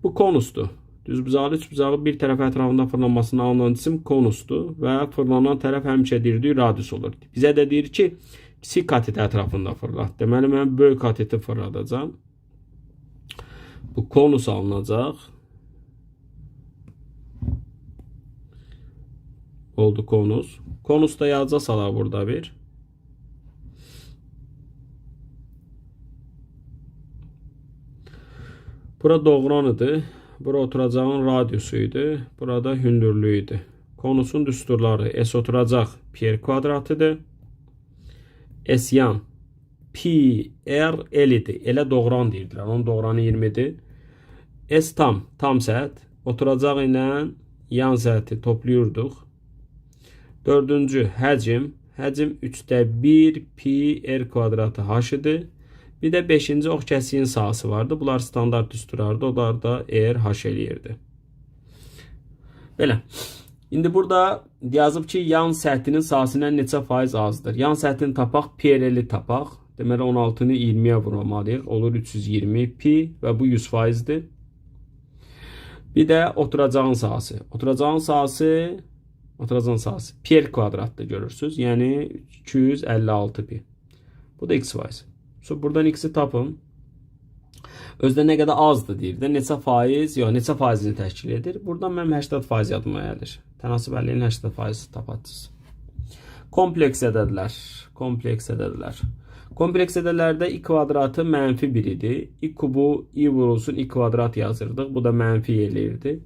Bu konusdur. Düzbucaqlı üçbucağı bir tərəf ətrafında fırlanmasına alınan cisim konusdur və fırlanan tərəf həmişə deyirdik radius olur. Bizə də deyir ki, kiçik katet ətrafında fırlat. Deməli, mən böyük kateti fırladacağam. Bu konus alınacaq. Oldu konus. Konus da yazacaq salaq burada bir. Bura doğran idi. Bura oturacağın radiusu idi. Burada hündürlüyü idi. Konusun düsturları S oturacaq pi r kvadratıdır. S yan pi r l idi. Elə doğran deyirdilər. Onun doğranı 20-dir. S tam, tam səth. Oturacaq ilə yan səthi toplayırdıq. Dördüncü həcm. Həcm 3-də 1 pi r kvadratı h idi. Bir də 5-ci ox kəsiyin sahəsi vardı. Bunlar standart düsturlardı. Onlar da R h eləyirdi. Belə. İndi burada yazıb ki, yan səthinin sahəsindən neçə faiz azdır? Yan səthini tapaq, pi r l-i tapaq. Deməli 16-nı 20-yə vurmalıyıq. Olur 320 pi və bu 100 faizdir. Bir də oturacağın sahəsi. Oturacağın sahəsi pi r kvadratdır görürsünüz. Yəni 256 pi. Bu da x faiz. So, buradan x-i tapın. Özdə nə qədər azdır deyir də. Neçə faiz, yox, neçə faizini təşkil edir. Buradan mənim 80% yadıma gəlir. Tənasib əlliyin 80% tapacağız. Kompleks ədədlər. Kompleks ədədlər. Kompleks ədədlərdə i kvadratı mənfi 1 idi. I kubu i vurulsun i kvadrat yazırdıq. Bu da mənfi eləyirdi.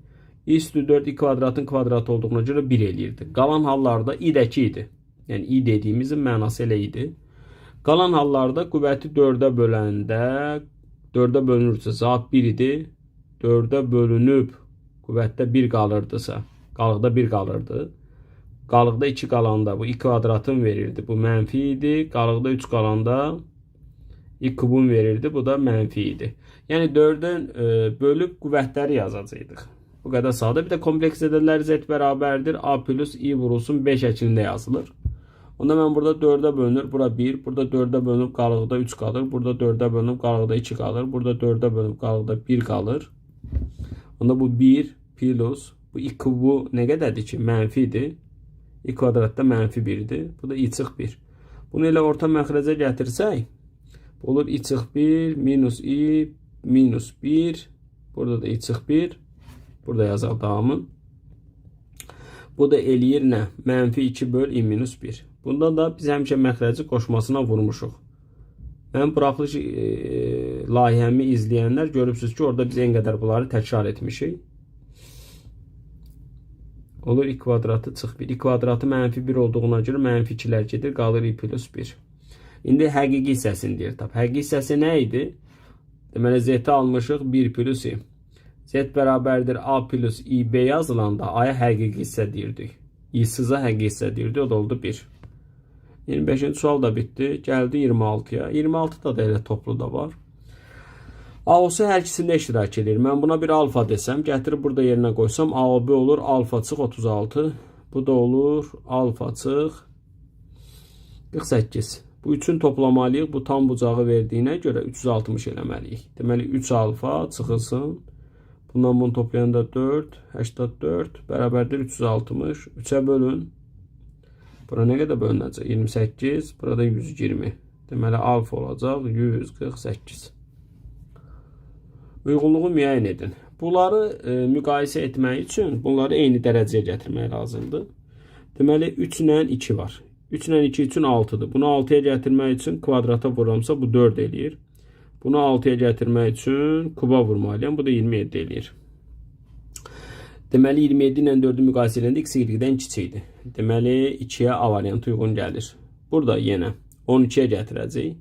I üstü 4 i kvadratın kvadratı olduğuna görə 1 eləyirdi. Qalan hallarda i-dəki idi. Yəni i dediyimizin mənası elə idi. Qalan hallarda qüvvəti 4-ə böləndə 4-ə bölünürsə cavab 1 idi. 4-ə bölünüb qüvvətdə 1 qalırdısa, qalıqda 1 qalırdı. Qalıqda 2 qalanda bu i kvadratın verirdi. Bu mənfi idi. Qalıqda 3 qalanda i kubun verirdi. Bu da mənfi idi. Yəni 4-ün bölüb qüvvətləri yazacaqdıq. Bu qədər sadə. Bir də kompleks ədədlər z bərabərdir. A plus i vurulsun 5 şəklində yazılır. Onda mən burada 4-ə bölünür, bura 1, burada 4-ə bölünüb qalıqda 3 qalır, burada 4-ə bölünüb qalıqda 2 qalır, burada 4-ə bölünüb qalıqda 1 qalır. Onda bu 1 plus, bu i kubu nə qədərdir ki? Mənfidir. I kvadratda mənfi 1-dir. Bu da i çıx 1. Bunu elə orta məxrəcə gətirsək, olur i çıx 1 minus i minus 1. Burada da i çıx 1. Burada yazaq davamın. Bu da eləyir nə? Mənfi 2 böl i minus 1. Bunda da biz həmişə məxrəci qoşmasına vurmuşuq. Mənim buraxılış layihəmi izləyənlər görübsünüz ki, orada biz en qədər bunları təkrar etmişik. Olur i kvadratı çıx 1. I kvadratı mənfi 1 olduğuna görə mənfi 2-lər gedir, qalır i plus 1. İndi həqiqi hissəsini deyir tap. Həqiqi hissəsi nə idi? Deməli, z-i almışıq 1 plus i. Z bərabərdir a plus i b yazılanda a-ya həqiqi hissə deyirdik. İ-sıza həqiqi hissə deyirdi, o da oldu 1. 25-ci sual da bitdi. Gəldi 26-ya. 26-da da elə toplu da var. AOC hər ikisində iştirak edir. Mən buna bir alfa desəm, gətirib burada yerinə qoysam, AOB olur alfa çıx 36. Bu da olur alfa çıx 48. Bu üçün toplamalıyıq. Bu tam bucağı verdiyinə görə 360 eləməliyik. Deməli 3 alfa çıxılsın. Bundan bunu toplayanda 4, 84 bərabərdir 360. 3-ə bölün. Bura nə qədər bölünəcək? 28, burada 120. Deməli alfa olacaq 148. Uyğunluğu müəyyən edin. Bunları müqayisə etmək üçün bunları eyni dərəcəyə gətirmək lazımdır. Deməli 3 ilə 2 var. 3 ilə 2 üçün 6-dır. Bunu 6-ya gətirmək üçün kvadrata vuramsa bu 4 eləyir. Bunu 6-ya gətirmək üçün kuba vurmalıyam. Bu da 27 eləyir. Deməli 27 ilə 4-ü müqayisə edəndə x y-dən kiçikdir. Deməli 2-yə A variantı uyğun gəlir. Burada yenə 12-yə gətirəcəyik.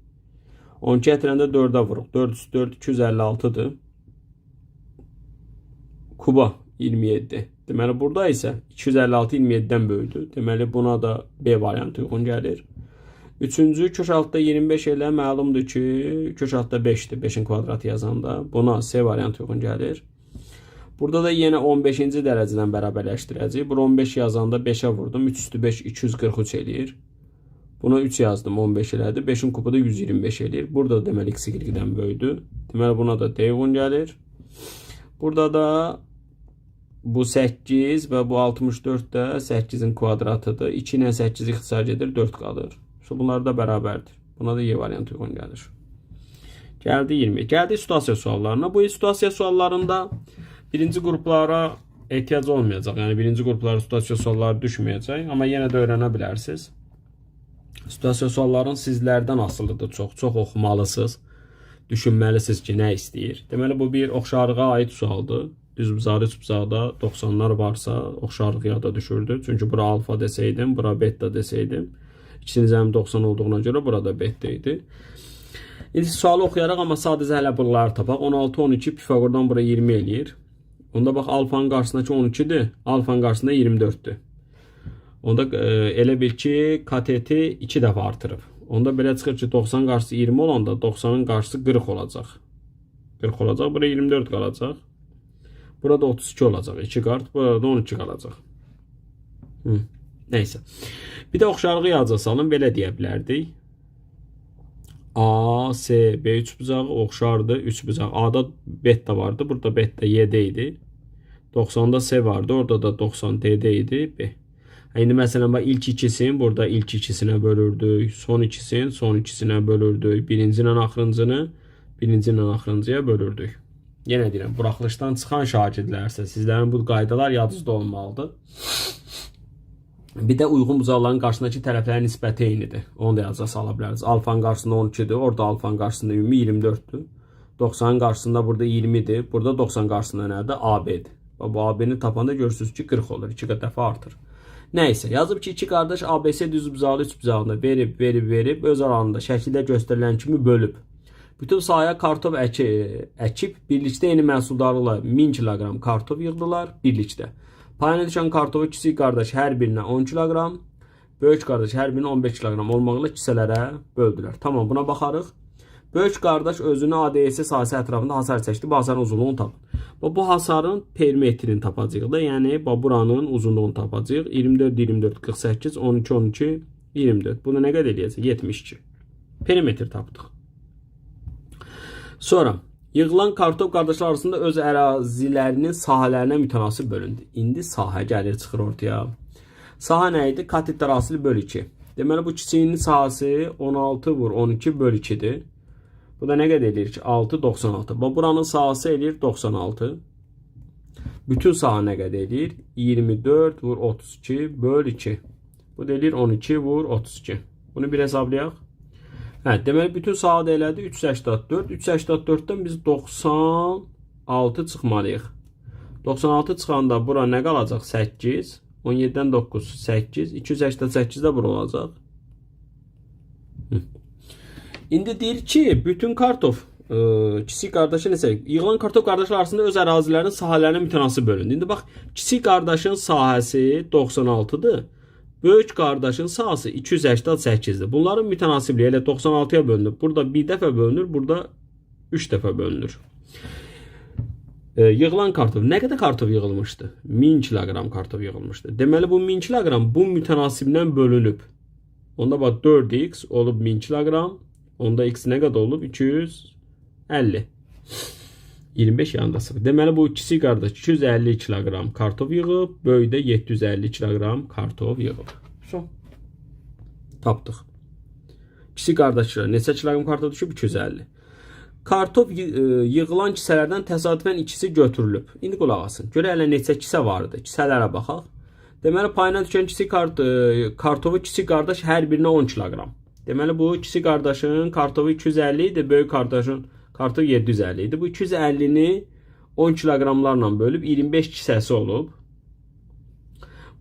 12 gətirəndə 4-ə vuruq. 4 üstü 4 256-dır. Kuba 27. Deməli burada isə 256 27-dən böyükdür. Deməli buna da B variantı uyğun gəlir. Üçüncü kök altda 25 elə məlumdur ki, kök altda 5-dir. 5-in kvadratı yazanda buna C variantı uyğun gəlir. Burada da yenə 15-ci dərəcədən bərabərləşdirəcəyik. Bura 15 yazanda 5-ə vurdum. 3 üstü 5 243 eləyir. Buna 3 yazdım 15 elədi. 5-in kubu da 125 eləyir. Burada da deməli x y-dən böyükdür. Deməli buna da D uyğun gəlir. Burada da bu 8 və bu 64 də 8-in kvadratıdır. 2 ilə 8 ixtisar gedir, 4 qalır. Şu bunlar da bərabərdir. Buna da Y variantı uyğun gəlir. Gəldi 20. Gəldi situasiya suallarına. Bu situasiya suallarında birinci qruplara ehtiyac olmayacaq. Yəni birinci qruplara situasiya sualları düşməyəcək, amma yenə də öyrənə bilərsiniz. Situasiya sualların sizlərdən asılıdır çox. Çox oxumalısınız. Düşünməlisiniz ki, nə istəyir. Deməli bu bir oxşarlığa aid sualdır. Düzbucaqlı üçbucaqda 90-lar varsa oxşarlıq yada düşürdü. Çünki bura alfa desəydim, bura beta desəydim, ikisinin zəmi 90 olduğuna görə burada beta idi. İndi sualı oxuyaraq amma sadəcə hələ buraları tapaq. 16 12 Pifaqordan bura 20 eləyir. Onda bax alfanın qarşısındakı 12-dir, alfanın qarşısında 24-dür. Onda elə bil ki, kateti 2 dəfə artırıb. Onda belə çıxır ki, 90 qarşısı 20 olanda 90-ın qarşısı 40 olacaq. 40 olacaq. Bura 24 qalacaq. Burada 32 olacaq. 2 qart. Burada da 12 qalacaq. Hı. Nəysə. Bir də oxşarlığı yadca salın. Belə deyə bilərdik. A, C, B üçbucağı oxşardır. Üçbucaq. A-da beta vardı. Burada beta Y-də idi. 90-da C vardı. Orada da 90 D-də idi. B. İndi məsələn bax ilk ikisini burada ilk ikisinə bölürdük. Son ikisini son ikisinə bölürdük. Birinci ilə axırıncını birinci ilə axırıncıya bölürdük. Yenə deyirəm, buraxılışdan çıxan şagirdlərsə sizlərin bu qaydalar yadınızda olmalıdır. Bir də uyğun bucaqların qarşısındakı tərəflərin nisbəti eynidir. Onu da yadınıza sala bilərsiniz. Alfanın qarşısında 12-dir, orada alfanın qarşısında ümumi 24-dür. 90-ın qarşısında burada 20-dir. Burada 90 qarşısında nədir? AB-dir. Bu AB-ni tapanda görürsünüz ki 40 olur. 2 dəfə artır. Nəysə, yazıb ki, iki qardaş ABC düzbucaqlı üçbucağını verib, verib, verib öz aralarında şəkildə göstərilən kimi bölüb. Bütün sahəyə kartof əkib birlikdə eyni məhsuldarlıqla 1000 kiloqram kartof yığdılar birlikdə. Payına düşən kartofu kiçik qardaş hər birinə 10 kiloqram, böyük qardaş hər birinə 15 kiloqram olmaqla kisələrə böldülər. Tamam, buna baxarıq. Böyük qardaş özünü ADS sahəsi ətrafında hasar çəkdi. Bu hasarın uzunluğunu tapın. Bu hasarın perimetrini tapacağıq da. Yəni buranın uzunluğunu tapacağıq. 24 24 48 12 12 24. Bunu nə qədər eləyəcək? 72. Perimetr tapdıq. Sonra yığılan kartof qardaşlar arasında öz ərazilərinin sahələrinə mütənasib bölündü. İndi sahə gəlir çıxır ortaya. Sahə nə idi? Katetlər hasili böl 2. Deməli bu kiçiyinin sahəsi 16 vur 12 böl 2-dir. Bu da nə qədər eləyir ki? 6 96. Bax buranın sahəsi eləyir 96. Bütün sahə nə qədər eləyir? 24 vur 32 böl 2. Bu da eləyir 12 vur 32. Bunu bir hesablayaq. Hə, deməli bütün sahə da elədi 384. 384-dən biz 96 çıxmalıyıq. 96 çıxanda bura nə qalacaq? 8. 17-dən 9, 8. 288 də bura olacaq. Hı. İndi deyir ki, bütün kartof Kiçik qardaşı neçə? Yığılan kartof qardaşlar arasında öz ərazilərinin sahələrinə mütənasib bölündü. İndi bax, kiçik qardaşın sahəsi 96-dır. Böyük qardaşın sahəsi 288-dir. Bunların mütənasibliyi elə 96-ya bölünür. Burada bir dəfə bölünür, burada 3 dəfə bölünür. Yığılan kartof. Nə qədər kartof yığılmışdı? 1000 kiloqram kartof yığılmışdı. Deməli bu 1000 kiloqram bu mütənasiblə bölünüb. Onda bax 4x olub 1000 kiloqram. Onda x nə qədər olub? 250. 25 yanında 0. Deməli bu kiçik qardaş 250 kiloqram kartof yığıb, böyük də 750 kiloqram kartof yığıb. Son. Tapdıq. Kiçik qardaşlara neçə kiloqram kartof düşüb? 250. Kartof yığılan kisələrdən təsadüfən ikisi götürülüb. İndi qulaq asın. Görək hələ neçə kisə vardı. Kisələrə baxaq. Deməli payına düşən kiçik kartofu kiçik qardaş hər birinə 10 kiloqram. Deməli bu kiçik qardaşın kartofu 250 idi, böyük qardaşın kartofu 750 idi. Bu 250-ni 10 kiloqramlarla bölüb 25 kisəsi olub.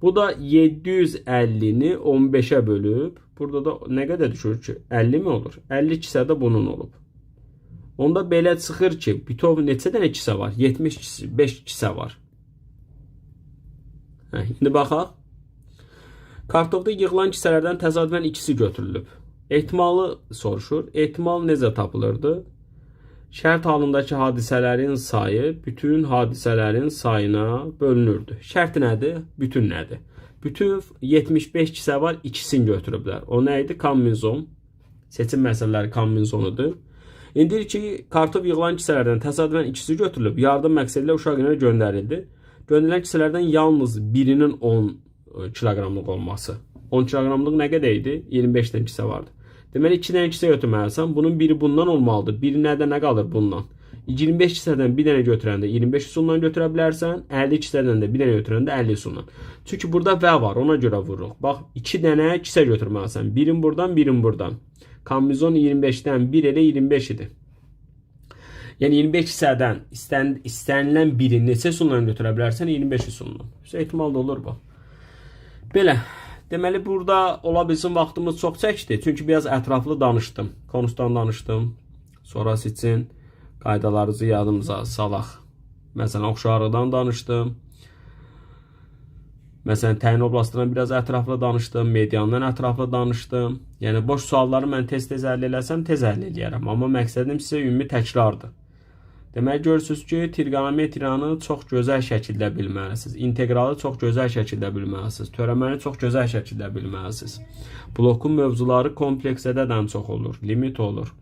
Bu da 750-ni 15-ə bölüb. Burada da nə qədər düşür ki? 50 mi olur? 50 kisə də bunun olub. Onda belə çıxır ki, bütöv neçə dənə kisə var? 75 kisə var. Hə, indi baxaq. Kartofda yığılan kisələrdən təsadüfən ikisi götürülüb. Ehtimalı soruşur. Ehtimal necə tapılırdı? Şərt halındakı hadisələrin sayı bütün hadisələrin sayına bölünürdü. Şərt nədir? Bütün nədir? Bütün 75 kisə var, ikisini götürüblər. O nə idi? Kombinzon. Seçim məsələləri kombinzonudur. İndi deyir ki, kartof yığılan kisələrdən təsadüfən ikisi götürülüb, yardım məqsədi ilə uşaq evinə göndərildi. Göndərilən kisələrdən yalnız birinin 10 kiloqramlıq olması. 10 kiloqramlıq nə qədər idi? 25 dənə kisə vardı. Deməli 2 dənə kisə götürməlisən. Bunun biri bundan olmalıdır. Biri nədə nə qalır bundan? 25 kisədən bir dənə götürəndə 25 üsulla götürə bilərsən. 50 kisədən də bir dənə götürəndə 50 üsulla. Çünki burada və var, ona görə vururuq. Bax, 2 dənə kisə götürməlisən. Birin buradan, birin buradan. Kombinizon 25-dən 1 elə 25 idi. Yəni 25 kisədən istənilən birini neçə üsulla götürə bilərsən? 25 üsulla. Ehtimal da olur bu. Belə. Deməli burada ola bilsin vaxtımız çox çəkdi. Çünki biraz ətraflı danışdım. Konusdan danışdım. Sonrası üçün qaydalarınızı yadımıza salaq. Məsələn, oxşarlıqdan danışdım. Məsələn, təyin oblastından biraz ətraflı danışdım, mediandan ətraflı danışdım. Yəni boş sualları mən tez-tez həll eləsəm, tez həll eləyərəm. Amma məqsədim sizə ümumi təkrardır. Deməli görürsüz ki, trigonometriyanı çox gözəl şəkildə bilməlisiniz. İnteqralı çox gözəl şəkildə bilməlisiniz. Törəməni çox gözəl şəkildə bilməlisiniz. Blokun mövzuları kompleks ədədən çox olur, limit olur.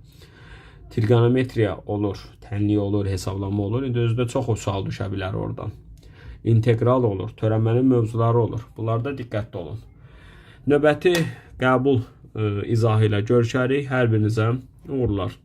Trigonometriya olur, tənlik olur, hesablama olur. İndi özü də çox o sual düşə bilər oradan. İnteqral olur, törəmənin mövzuları olur. Bunlarda diqqətli olun. Növbəti qəbul izahı ilə görüşərik. Hər birinizə uğurlar.